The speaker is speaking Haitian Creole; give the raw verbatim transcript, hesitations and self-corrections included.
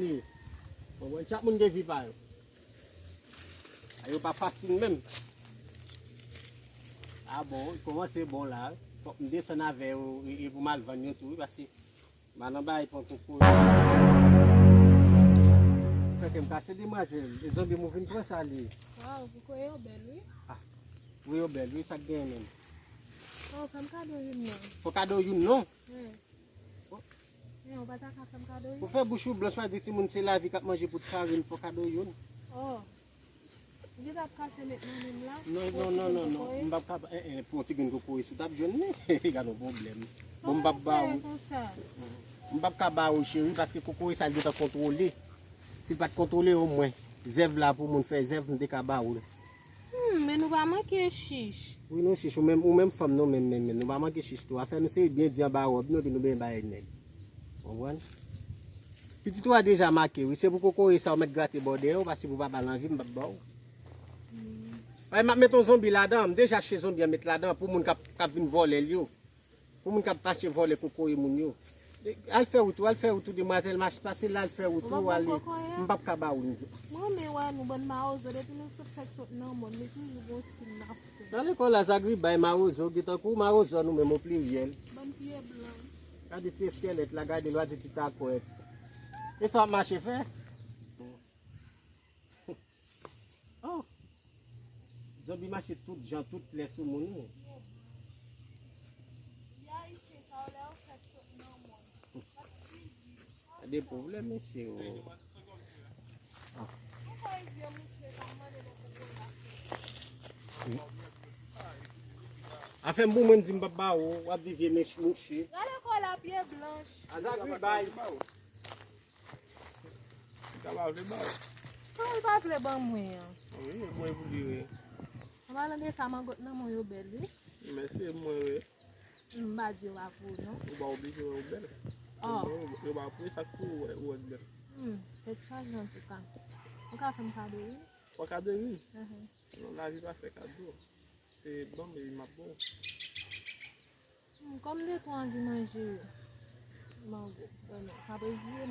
Li. Bon, bon, chak moun gen vi pa yo. A yo pa fasil menm. A bon, li kòmanse bon la. Fòk m desann avè yo e, e pou m al vann yo tou, wi, paske m al anba e pran kokoye. Fè kè m kase demwazèl. E zanmi m ou vin pran sa li. Waw, kokoye yo bèl, wi. Ah, wi, yo bèl, wi, sa k genyen menm? Oh, fè m kado youn non. Fò kado youn non? Wi. Oh. Men, ou pa ta ka fè m kado youn? Ou fè bouch ou blanch, pa di timoun se lavi k ap manje pou t ka ri, fò kado youn. Oh. Ou gentan ap kase met nan men m la? Non, non, non, non, non. M p ap ka, eh, eh, pou yon ti grenn kokoye si w t ap jwenn li. Gade yon pwoblèm. Bon, m p ap ba ou. M p ap ka ba ou, cheri, paske kokoye sa l gentan kontwole. Si l pa t kontwole, omwen, zèv la pou moun fè zèv, m te ka ba ou l. Hmm, men nou pa manke chich. Wi, nou chich. Ou menm, ou menm fanm, nou menm, menm, menm. Nou pa manke chich tou. Afè nou se byen di anba wòb nou, epi nou byen bay nèg. Konprann? Pitit ou a deja make, wi. Se pou kokoye sa ou mèt grate bò dèyè w, paske pou pa ba l anvi, m p ap ba w. Ay, m ap met yon zonbi ladan. M deja achte zonbi an met ladan pou moun k ap, k ap vin vòlè l yo. Pou moun k ap mache vòlè kokoye moun yo. Al fè wout ou, al fè wout ou, demwazèl, mache pase la, al fè wout ou, ale. M p ap ka ba ou l. Mwen renmen wè nou bann mawozo, depi nou sot fèk sot nan mòn, nou toujou gon stil n ap fè. Nan lekòl la, Zagribay, mawozo, gen tankou mawozo nou menm o pliryèl. Bann pye blan. Gade ti eskèlèt la, gade l, w a di ti takwèt. E sa w ap mache fè? Oh! Zonbi mache tout jan, tout lè sou moun, wi. Gade pwoblèm, mesye, o. Ah. Afè m pou mwen di m p ap ba ou, w ap di vye mèch mouche. Gade kò la, pye blanch. A Zagribay. Li ta pa vle ba ou. Kòman l pa vle ban mwen an? Wi, mwen pou li, wi. An palan de sa, mangot nan men w yo bèl, wi. Mèsi, mwen, wi. M pa di yo pa pou ou, non. Ou pa oblije wè ou bèl. Oh. Mwen, yo pa pou sa k pou ou wè, ou wè k bèl. Hmm, tèt chaje antouka. Ou ka fè m kado, wi. Ou kado, wi. Mhm. Non, lavi pa fè kado. Se ban m epi m ap ba w. Hmm, kòm de tou anvi manje mango, vrèman, pa reziye m.